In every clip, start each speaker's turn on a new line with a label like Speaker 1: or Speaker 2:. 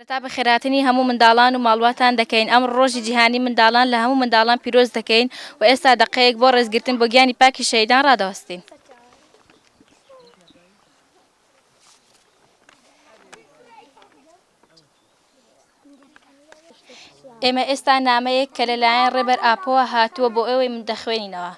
Speaker 1: سەرەتا بەخێرهاتنی هەموو منداڵان و ماڵباتان دەکەین، ئەمڕۆ ڕۆژی جیهانی منداڵان لە هەموو منداڵان پیرۆز دەکەین و ئێستا دەقەیەک بۆ ڕێزگرتن بۆ گیانی پاکی شەهیدان ڕادەوەستین. ئێمە ئێستا نامەیەک کە لەلایەن ڕێبەر ئاپۆوە هاتووە بۆ ئێوەی من دەخوێنینەوە.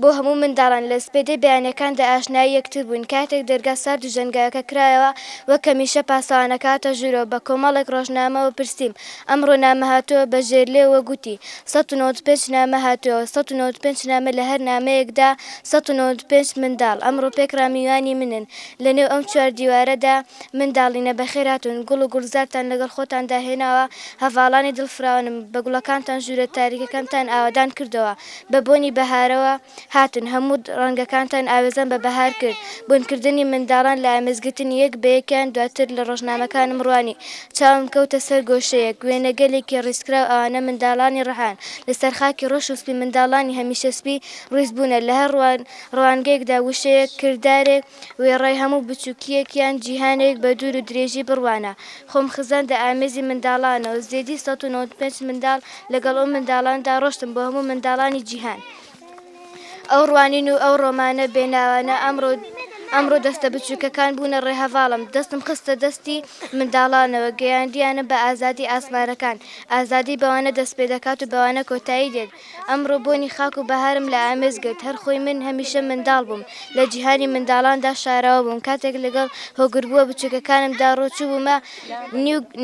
Speaker 2: بۆ هەموو منداڵان لە سپێدەی بەیانیەکاندا ئاشنای یەکتر بووین، کاتێک دەرگا سارد و ژەنگاوەکە کرایەوە، وەک هەمیشە پاسەوانەکە هاتە ژوورەوە بە کۆمەڵێک ڕۆژنامەوە پرسیم، ئەمڕۆ نامە هاتووە؟ بە ژێرلێوەوە گوتی، 195 نامە هاتووە، 195 نامە لە هەر نامەیەکدا 195 منداڵ، ئەمڕۆ پێکڕا میوانی منن لەنێو ئەم چوار دیوارەدا، منداڵینە بەخێرهاتوون، گوڵ و گوڵزارتان لەگەڵ خۆتاندا هێناوە، هەڤاڵانی دڵفراوانم، بە گوڵەکانتان ژوورە تاریکەکەمتان ئاوەدان کردەوە، بە بۆنی بەهارەوە هاتن، هەموو ڕەنگەکانتان ئاوێزان بە بەهار کرد، بۆنکردنی منداڵان لە ئامێزگرتنی یەک بە یەکیان دواتر لە ڕۆژنامەکانم ڕوانی، چاوم کەوتە سەر گۆشەیەک، وێنەگەلێکی ڕیزکراو ئەوانە منداڵانی ڕەهان، لەسەر خاکی ڕەش و سپی منداڵانی هەمیشە سپی ڕیز بوونە، لە هەر ڕوانگەیەکدا وشەیەک، کردارێک، وێڕای هەموو بچووکییەک یان جیهانێک بە دوور و درێژی بڕوانە. خۆم خزاندە ئامێزی منداڵانەوە. زێدی 195 منداڵ لەگەڵ ئەو منداڵاندا ڕۆشتم بۆ هەموو منداڵانی جیهان. ئەو ڕوانین و ئەو ڕۆمانە بێ ناوانە ئەمڕۆ ئەمڕۆ دەستە بچووکەکان بوونە ڕێهەڤاڵم. دەستم خستە دەستی منداڵانەوە. گەیاندیانم بە ئازادی ئاسمانەکان. ئازادی بەوانە دەست پێ دەکات و بەوانە کۆتایی دێت. ئەمڕۆ بۆنی خاک و بەهارم لە ئامێز گرت، هەر خۆی من هەمیشە منداڵ بووم، لە جیهانی منداڵاندا شاراوە بووم، کاتێک لەگەڵ هۆگربووە بچووکەکانمدا ڕۆچووبوومە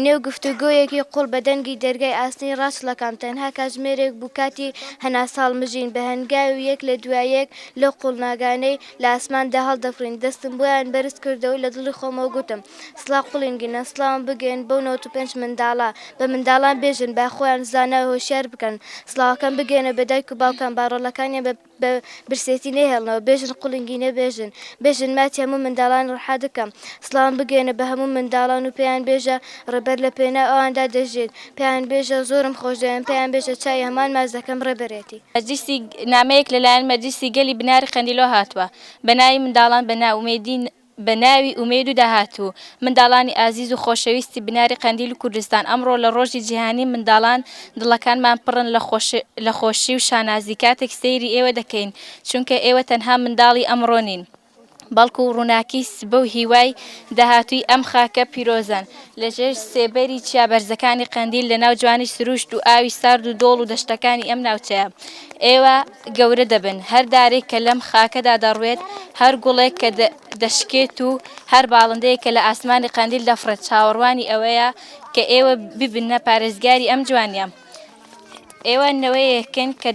Speaker 2: نێو گفتوگۆیەکی قووڵ بە دەنگی دەرگای ئاسنین ڕاچڵەکام، تەنها کاتژمێرێک بوو کاتی هەناسەهەڵمژین، بە هەنگاوی یەک لە دوای یەک لەو قوڵناگانەی لە ئاسماندا هەڵدەفڕین، دەستم بۆیان بەرز کردەوە و لە دڵی خۆمەوە گوتم. سڵاو قوڵینگینە سڵاوم بگەیەن بەو 95 منداڵە بە منداڵان بێژن با خۆیان زانا و هۆشیار بکەن سڵاوەکەم بگەیەنە بە دایک و باوکان با ڕۆڵەکانیان بە بە برسێتی نەهێڵنەوە بێژن قوڵینگینە بێژن بێژن ماچی هەموو منداڵان ڕەحا دەکەم سڵاوم بگەیەنە بە هەموو منداڵان و پێیان بێژە ڕێبەر لە پێناو ئەواندا دەژیێت پێیان بێژە زۆرم خۆشدەوێن پێیان بێژە چاوی هەمان ماچ دەکەم ڕێبەرێتی.
Speaker 1: مەجلیسی نامەیەک لەلایەن مەجلیسی گەلی بناری قەندیلەوە هاتووە بە ناوی منداڵان بە نائومێدی بە ناوی ئومێد و داهاتوو، منداڵانی ئازیز و خۆشەویستی بناری قەندیل و کوردستان، ئەمڕۆ لە ڕۆژی جیهانی منداڵان دڵەکانمان پڕن لە خۆشی و شانازی کاتێک سەیری ئێوە دەکەین، چونکە ئێوە تەنها منداڵی ئەمڕۆ نین، بەڵکو ڕووناکی سبە و هیوای داهاتووی ئەم خاکە پیرۆزەن. لە ژێر سێبەری چیا بەرزەکانی قەندیل، لە ناو جوانی سروشت و ئاوی سارد و دۆڵ و دەشتەکانی ئەم ناوچەیە، ئێوە گەورە دەبن. هەر دارێک کە لەم خاکەدا دەڕوێت، هەر گوڵێک کە دەشکێت و هەر باڵندەیەک کە لە ئاسمانی قەندیل دەفڕێت، چاوەڕوانی ئەوەیە کە ئێوە ببنە پارێزگاری ئەم جوانییە. ئێوە نەوەیەکن کە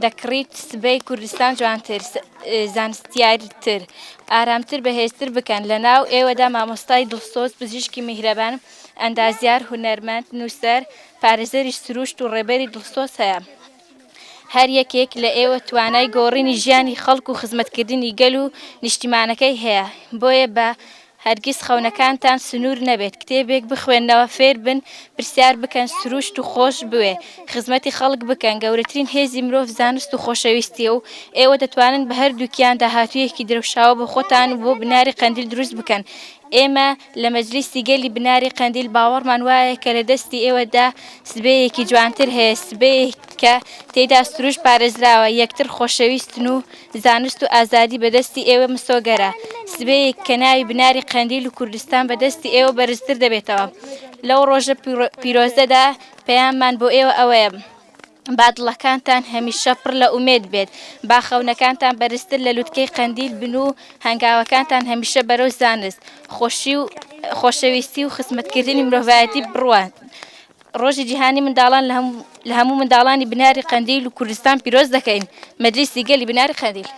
Speaker 1: دەکڕیت سبەی کوردستان جوانتر، زانستیارتر، ئارامتر، بەهێزتر بکەن. لەناو ئێوەدا مامۆستای دڵسۆز، پزیشکی میهرەبان، ئەندازیار، هونەرمەند، نووسەر، پارێزەری سروشت و ڕێبەری دڵسۆز هەیە. هەر یەکێک لە ئێوە توانای گۆڕینی ژیانی خەڵک و خزمەتکردنی گەل و نیشتیمانەکەی هەیە. بۆیە با هەرگیز خەونەکانتان سنوور نەبێت، کتێبێک بخوێننەوە، فێر بن، پرسیار بکەن، سروشت و خۆش بوێ، خزمەتی خەڵک بکەن، گەورەترین هێزی مرۆڤ زانست و خۆشەویستییە و ئێوە دەتوانن بە هەردووکیان داهاتوویەکی درەوشاوە بۆ خۆتان و بۆ بناری قەندیل دروست بکەن. ئێمە لە مەجلیسی گەلی بناری قەندیل باوەڕمان وایە کە لە دەستی ئێوەدا سبەیەکی جوانتر هەیە، سبەیەک کە تێیدا سروشت پارێزراوە، یەکتر خۆشەویستن و زانست و ئازادی بە دەستی ئێوە مسۆگەرە، سبەیەک کە ناوی بناری قەندیل و کوردستان بە دەستی ئێوە بەرزتر دەبێتەوە. لەو ڕۆژە پیرۆزەدا پەیاممان بۆ ئێوە ئەوەیە، با دڵەکانتان هەمیشە پڕ لە ئومێد بێت، با خەونەکانتان بەرزتر لە لوتکەی قەندیل بن و هەنگاوەکانتان هەمیشە بەرەو زانست، خۆشی و خۆشەویستی و خزمەتکردنی مرۆڤایەتی بڕوات. ڕۆژی جیهانی منداڵان لە هەموو منداڵانی بناری قەندیل و کوردستان پیرۆز دەکەین. مەجلیسی گەلی بناری قەندیل.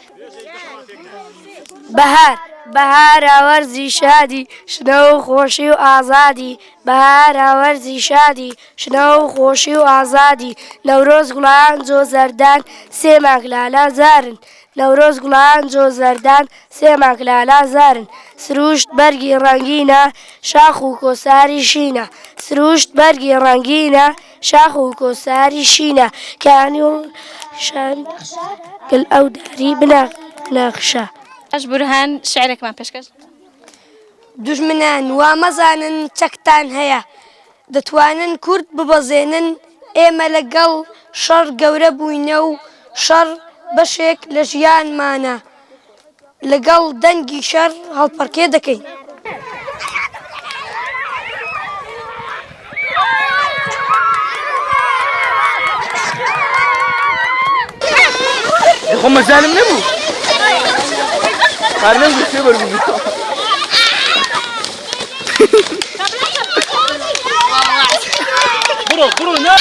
Speaker 3: بەهار، بەهارە وەرزی شادی، شنە و خۆشی و ئازادی، بەهارە وەرزی شادی، شنە و خۆشی و ئازادی، نەورۆز گوڵان جۆ زەردان، سێ مانگ لالە زارن، نەورۆز گوڵان جۆ زەردان، سێ مانگ لالە زارن، سروشت بەرگی ڕەنگینە، شاخ و کۆساری شینە، سروشت بەرگی ڕەنگینە، شاخ و کۆساری شینە، کانی و شان گل ئەو داری بنەخشە.
Speaker 1: باش بورهان شعرێکمان پێشکەش.
Speaker 3: دوژمنان وا مەزانن چەکتان هەیە. دەتوانن کورد ببەزێنن، ئێمە لەگەڵ شەڕ گەورە بووینە و شەڕ بەشێک لە ژیانمانە، لەگەڵ دەنگی شەڕ هەڵپەڕکێ دەکەین.
Speaker 4: خۆ مەجالم نەبوو هەر نەبوو سێ بەر بوو. بڕۆ بڕۆ نا.